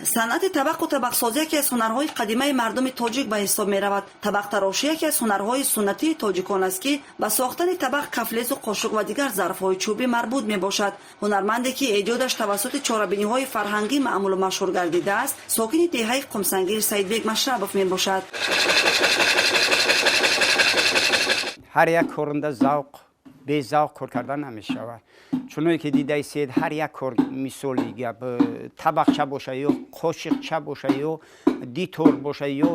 Санъати табақу табақсозӣ яке аз ҳунарҳои қадимаи мардуми тоҷик ба ҳисоб меравад. Табақтарошӣ яке аз ҳунарҳои суннатии тоҷикон аст, ки ба сохтани табақ, кафлезу қошуқ ва дигар зарфҳои чӯбӣ марбут мебошад. Ҳунарманде, ки эҷодаш тавассути чорабиниҳои фарҳангӣ маъмулу машҳур гардидааст, сокини деҳаи Қумсангир Саидбек Машрабов мебошад. Ҳар як коранда завқ, безавқ кор карда намешавад. Чуное ки дидаистед, ҳар як кор, мисоли гап, табақча боша ё қошиқча боша ё дитор боша ё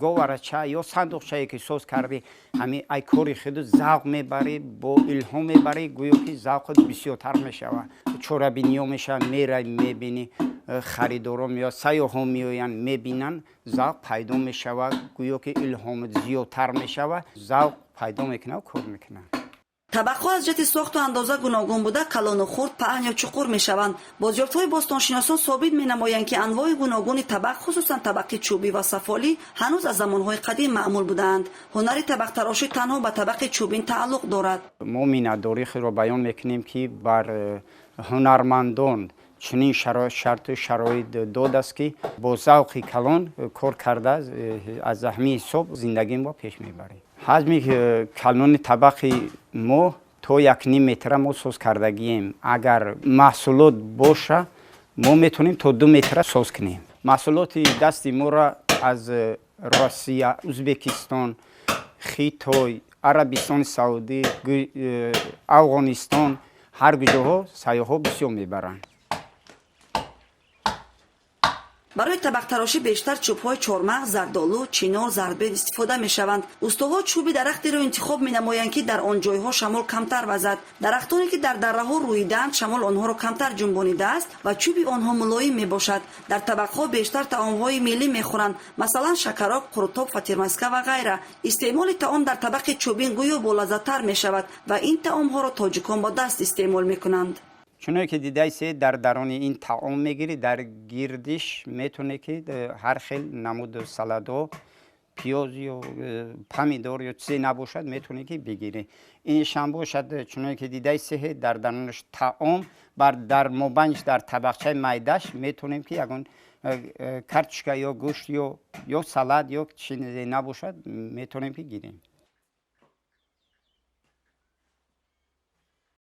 говарача ё сандуқчае ки соз кардӣ, ҳами ай кори худу завқ мебарӣ, бо илҳом мебарӣ, гӯё ки завқат бисёртар мешавад. Чорабиниҳо мешавад, мерай, мебинӣ, харидоро меояд, сайёҳҳо меоянд, мебинанд, завқ пайдо мешавад, гӯё ки илҳомат зиёдтар мешавад, завқ пайдо мекунад, кор мекунад. Табақҳо аз ҷиҳати сохту андоза гуногун буда, калону хурд, паҳн ё чуқур мешаванд. Бозёфтҳои бостоншиносон собит менамоянд, ки анвои гуногуни табақ, хусусан табақи чӯбӣ ва сафолӣ, ҳанӯз аз замонҳои қадим маъмул будаанд. Ҳунари табақтарошӣ танҳо ба табақи чӯбин тааллуқ дорад. Мо миннатдории худро баён мекунем, ки бар ҳунармандон чунин шарту шароит додааст, ки бо завқи калон кор карда, аз ҳамин ҳисоб зиндагиро пеш мебарем. Ҳаҷми калони табақи мо то 1,5 метра мо соз кардагием. Агар маҳсулот боша, мо метавонем то 2 метра соз кунем. Маҳсулоти дасти моро аз Россия, Узбекистон, Хитой, Арабистони Саудӣ, Афғонистон, ҳар куҷоҳо сайёҳҳо бисёр мебаранд. Барои табақтарошӣ бештар чӯбҳои чормағз, зардолу, чинор, зардбед истифода мешаванд. Устоҳо чӯби дарахтеро интихоб менамоянд, ки дар он ҷойҳо шамол камтар вазад. Дарахтоне, ки дар дарраҳо рӯидаанд, шамол онҳоро камтар ҷунбонидааст ва чӯби онҳо мулоим мебошад. Дар табақҳо бештар таомҳои миллӣ мехӯранд, масалан шакароб, қурутоб, фатирмаска ва ғайра. Истеъмоли таом дар табақи чӯбин гӯё болаззаттар мешавад ва ин таомҳоро тоҷикон бо даст истеъмол мекунанд. Чуное ки дидаистед, дар дарони ин таом мегирӣ, дар гирдиш метавонӣ, ки ҳар хел намуду салатҳо, пиёз ё помидор ё чизе набошад, метавонӣ, ки бигирӣ. Иншам бошад, чуное ки дидаистед, дар дарунаш таом, бар дар мобайниш, дар табақчаи майдаш метавонем, ки ягон картошка ё гӯшт ё салат ё чизе набошад, метавонем, ки гирем.